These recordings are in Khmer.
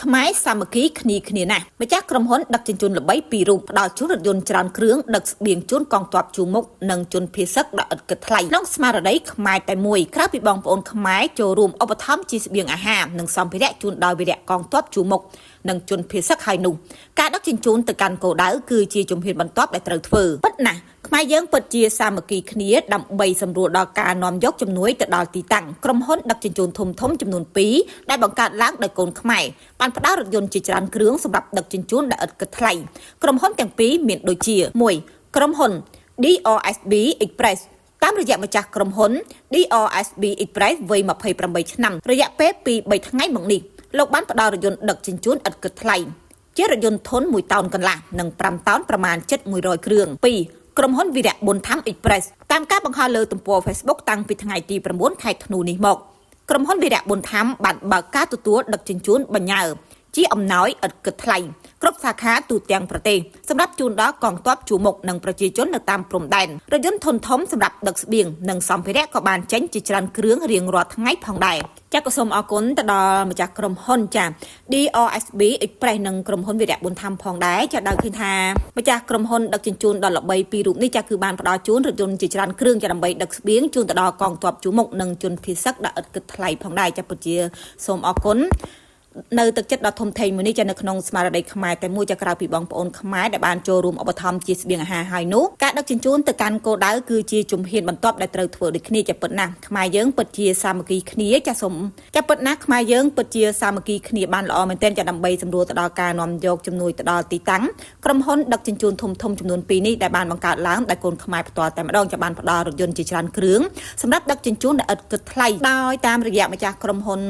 ខ្មែរសាមគ្គីគ្នាគ្នាណាស់ម្ចាស់ក្រុមហ៊ុនដឹកជញ្ជូនល្បីពីររូបផ្ដល់ជូនរថយន្តច្រើនគ្រឿងដឹកស្បៀងជូនកងទ័ពជួរមុខនិងជនភៀសសឹកដោយឥតគិតថ្លៃក្នុងស្មារតីខ្មែរតែមួយក្រៅពីបងប្អូនខ្មែរចូលរួមឧបត្ថម្ភជាស្បៀងអាហារនិងសម្ភារៈជូនដល់វីរៈកងទ័ពជួរមុខនិងជនភៀសសឹកហើយនោះការដឹកជញ្ជូនទៅកាន់គោលដៅគឺជាជំហានបន្ទាប់ដែលត្រូវធ្វើពិតណាស់ខ្មែរយើងពិតជាសាមគ្គីគ្នាដើម្បីសម្រួលដល់ការនាំយកជំនួយទៅដល់ទីតាំងក្រុមហ៊ុនដឹកជញ្ជូនធំៗចំនួន2ដែលបង្កើតឡើងដោយកូនខ្មែរបានផ្ដល់រថយន្តជាច្រើនគ្រឿងសម្រាប់ដឹកជញ្ជូនដែលឥតគិតថ្លៃក្រុមហ៊ុនទាំងពីរមានដូចជា1ក្រុមហ៊ុន DRSB Express តាមរយៈម្ចាស់ក្រុមហ៊ុន DRSB Express វ័យ28ឆ្នាំរយៈពេល2 3ថ្ងៃមកនេះលោកបានផ្ដល់រថយន្តដឹកជញ្ជូនឥតគិតថ្លៃជារថយន្តធុន1តោនកន្លះនិង5តោនប្រមាណជិត100គ្រឿង2ក្រុមហ៊ុនវីរៈប៊ុនថាំ Express តាមការបង្ហោះលើទំព័រ Facebook តាំងពីថ្ងៃទី9ខែធ្នូនេះមកក្រុមហ៊ុនវីរៈប៊ុនថាំបានបើកការទទួលដឹកជញ្ជូនបញ្ញើជាអំណោយឥតគិតថ្លៃគ្រប់សាខាទូទាំងប្រទេសសម្រាប់ជូនដល់កងទ័ពជួរមុខនិងប្រជាជននៅតាមព្រំដែនរថយន្តធុនធំសម្រាប់ដឹកស្បៀងនិងសម្ភារៈក៏បានចេញជាច្រើនគ្រឿងរៀងរាល់ថ្ងៃផងដែរចា៎ក៏សូមអរគុណទៅដល់ម្ចាស់ក្រុមហ៊ុនចា DRSB Express និងក្រុមហ៊ុនវីរៈប៊ុនថាំផងដែរចាដោយឃើញថាម្ចាស់ក្រុមហ៊ុនដឹកជញ្ជូនដ៏ល្បីពីររូបនេះចាគឺបានផ្ដល់ជូនរថយន្តជាច្រើនគ្រឿងចាដើម្បីដឹកស្បៀងជូនទៅដល់កងទ័ពជួរមុខនិងជនភៀសសឹកដែលឥតគិតថ្លៃផងដែរចាពិតជាសូមអរគុណនៅទឹកចិត្តដ៏ធំធេងមួយនេះចានៅក្នុងស្មារតីខ្មែរតែមួយចាក្រៅពីបងប្អូនខ្មែរដែលបានចូលរួមឧបត្ថម្ភជាស្បៀងអាហារហើយនោះការដឹកជញ្ជូនទៅកាន់គោលដៅគឺជាជំហានបន្ទាប់ដែលត្រូវធ្វើដូចគ្នាចាពិតណាស់ខ្មែរយើងពិតជាសាមគ្គីគ្នាចាសូមចាពិតណាស់ខ្មែរយើងពិតជាសាមគ្គីគ្នាបានល្អមែនទែនចាដើម្បីសម្រួលទៅដល់ការនាំយកជំនួយទៅដល់ទីតាំងក្រុមហ៊ុនដឹកជញ្ជូនធំធំចំនួន2នេះដែលបានបង្កើតឡើងដោយកូនខ្មែរផ្ទាល់តែម្ដងចាបានផ្ដល់រថយន្តជាច្រើនគ្រឿងសម្រាប់ដឹកជញ្ជូនដែលឥតគិតថ្លៃដោយតាមរយៈម្ចាស់ក្រុមហ៊ុន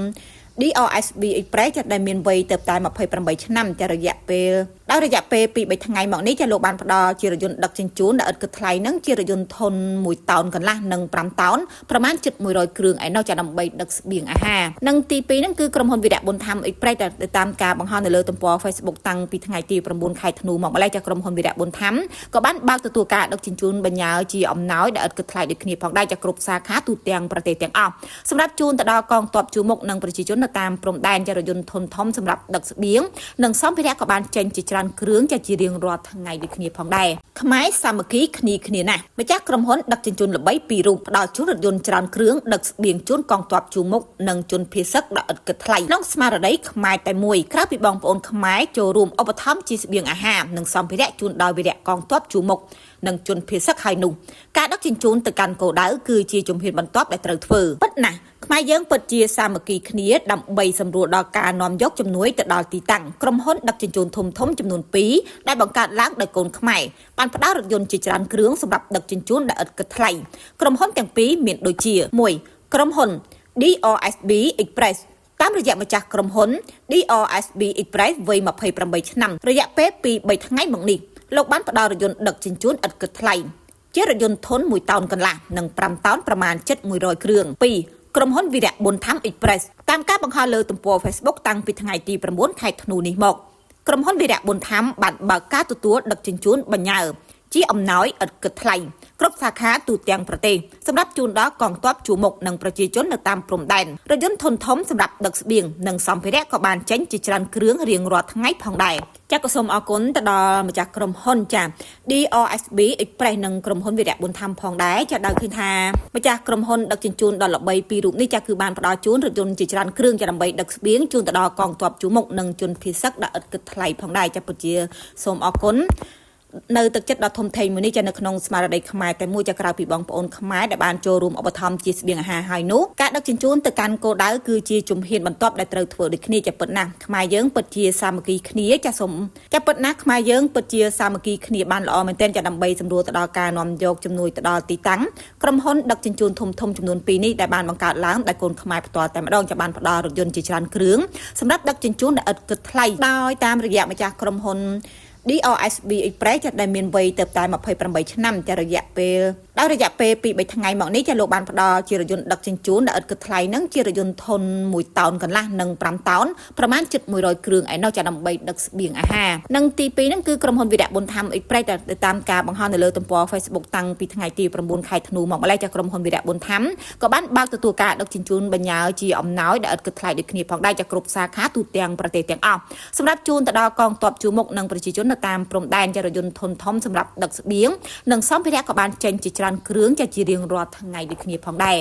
DRSB Express ចាដែលមានវ័យទៅតែ28ឆ្នាំចារយៈពេលដោយរយៈពេល2 3ថ្ងៃមកនេះចាលោកបានផ្ដល់ជារថយន្តដឹកជញ្ជូនដែលឥតគិតថ្លៃនឹងជារថយន្តធុន1តោនកន្លះនិង5តោនប្រមាណជិត100គ្រឿងឯណោះចាដើម្បីដឹកស្បៀងអាហារនិងទី2ហ្នឹងគឺក្រុមហ៊ុនវីរៈប៊ុនថាំ Express ដែលតាមការបង្ហោះនៅលើទំព័រ Facebook តាំងពីថ្ងៃទី9ខែធ្នូមកម្លេះចាក្រុមហ៊ុនវីរៈប៊ុនថាំក៏បានបើកទទួលការដឹកជញ្ជូនបញ្ញើជាអំណោយដែលឥតគិតថ្លៃដូចគ្នាផងដែរចាគ្រប់សាខាទូទាំងប្រទេសទាំងអស់សម្រាប់ជូនទៅដល់កងទ័ពជួរមុខនិងប្រជាជននៅតាមព្រំដែនចារថយន្តធុនធំសម្រាប់ដឹកស្បៀងនិងសម្ភារៈក៏បានចេញជាច្រើនគ្រឿងចាជារៀងរាល់ថ្ងៃដូចគ្នាផងដែរខ្មែរសាមគ្គីគ្នាគ្នាណាស់ម្ចាស់ក្រុមហ៊ុនដឹកជញ្ជូនល្បីពីររូបផ្ដល់ជូនរថយន្តច្រើនគ្រឿងដឹកស្បៀងជូនកងទ័ពជួរមុខនិងជនភៀសសឹកដោយឥតគិតថ្លៃក្នុងស្មារតីខ្មែរតែមួយក្រៅពីបងប្អូនខ្មែរចូលរួមឧបត្ថម្ភជាស្បៀងអាហារនិងសម្ភារៈជូនដល់វីរៈកងទ័ពជួរមុខនិងជនភៀសសឹកហើយនោះការដឹកជញ្ជូនទៅកាន់គោលដៅគឺជាជំហានបន្ទាប់ដែលត្រូវធ្វើពិតណាស់ខ្មែរយើងពិតជាសាមគ្គីគ្នាដើម្បីសម្រួលដល់ការនាំយកជំនួយទៅដល់ទីតាំងក្រុមហ៊ុនដឹកជញ្ជូនធំធំចំនួន2ដែលបង្កើតឡើងដោយកូនខ្មែរបានផ្ដល់រថយន្តជាច្រើនគ្រឿងសម្រាប់ដឹកជញ្ជូនដែលឥតគិតថ្លៃក្រុមហ៊ុនទាំងពីរមានដូចជា1ក្រុមហ៊ុន DRSB Express តាមរយៈម្ចាស់ក្រុមហ៊ុន DRSB Express វ័យ28ឆ្នាំរយៈពេល2 3ថ្ងៃមកនេះលោកបានផ្ដល់រថយន្តដឹកជញ្ជូនឥតគិតថ្លៃជារថយន្តធុន1តោនកន្លះនិង5តោនប្រមាណជិត100គ្រឿង2ក្រុមហ៊ុនវីរៈប៊ុនថាំ Express តាមការបង្ហោះលើទំព័រ Facebook តាំងពីថ្ងៃទី9ខែធ្នូនេះមកក្រុមហ៊ុនវីរៈប៊ុនថាំបានបើកការទទួលដឹកជញ្ជូនបញ្ញើជាអំណោយឥតគិតថ្លៃគ្រប់សាខាទូទាំងប្រទេសសម្រាប់ជូនដល់កងទ័ពជួរមុខនិងប្រជាជននៅតាមព្រំដែនរថយន្តធុនធំសម្រាប់ដឹកស្បៀងនិងសម្ភារៈក៏បានចេញជាច្រើនគ្រឿងរៀងរាល់ថ្ងៃផងដែរចាក៏សូមអរគុណទៅដល់ម្ចាស់ក្រុមហ៊ុនចា DRSB Express និងក្រុមហ៊ុនវីរៈប៊ុនថាំផងដែរចាដោយឃើញថាម្ចាស់ក្រុមហ៊ុនដឹកជញ្ជូនដ៏ល្បីពីររូបនេះចាគឺបានផ្ដល់ជូនរថយន្តជាច្រើនគ្រឿងចាដើម្បីដឹកស្បៀងជូនទៅដល់កងទ័ពជួរមុខនិងជនភៀសសឹកដែលឥតគិតថ្លៃផងដែរចាពិតជាសូមអរគុណនៅទឹកចិត្តដ៏ធំធេងមួយនេះចានៅក្នុងស្មារតីខ្មែរតែមួយចាក្រៅពីបងប្អូនខ្មែរដែលបានចូលរួមឧបត្ថម្ភជាស្បៀងអាហារហើយនោះការដឹកជញ្ជូនទៅកាន់គោលដៅគឺជាជំហានបន្ទាប់ដែលត្រូវធ្វើដូចគ្នាចាពិតណាស់ខ្មែរយើងពិតជាសាមគ្គីគ្នាចាសូមចាពិតណាស់ខ្មែរយើងពិតជាសាមគ្គីគ្នាបានល្អមែនទែនចាដើម្បីសម្រួលទៅដល់ការនាំយកជំនួយទៅដល់ទីតាំងក្រុមហ៊ុនដឹកជញ្ជូនធំធំចំនួន2នេះដែលបានបង្កើតឡើងដោយកូនខ្មែរផ្ទាល់តែម្ដងចាបានផ្ដល់រថយន្តជាច្រើនគ្រឿងសម្រាប់ដឹកជញ្ជូនដែលឥតគិតថ្លៃដោយតាមរយៈម្ចាស់ក្រុមហ៊ុន DRSB Express ចាដែលមានវ័យទៅតែ28ឆ្នាំចារយៈពេលដោយ ដោយរយៈពេល2-3ថ្ងៃមកនេះចាលោកបានផ្ដល់ជារថយន្តដឹកជញ្ជូនដែលឥតគិតថ្លៃនឹងជារថយន្តធុន1តោនកន្លះនិង5តោនប្រមាណជិត100គ្រឿងឯណោះចាដើម្បីដឹកស្បៀងអាហារនិងទី2ហ្នឹងគឺក្រុមហ៊ុនវីរៈប៊ុនថាំអ៊ិចប្រេសដែលតាមការបង្ហោះនៅលើទំព័រ Facebook តាំងពីថ្ងៃទី9ខែធ្នូមកម្លេះចាក្រុមហ៊ុនវីរៈប៊ុនថាំក៏បានបើកទទួលការដឹកជញ្ជូនបញ្ញើជាអំណោយដែលឥតគិតថ្លៃដូចគ្នាផងដែរចាគ្រប់សាខាទូទាំងប្រទេសទាំងអស់សម្រាប់ជូនទៅដល់កងទ័ពជួរមុខនិងប្រជាជននៅតាមព្រំដែនចារថយន្តធុនធំសម្រាប់ដឹកស្បៀងនិងសម្ភារៈក៏បានចេញជាច្រើនគ្រឿងចាជារៀងរាល់ថ្ងៃដូចគ្នាផងដែរ។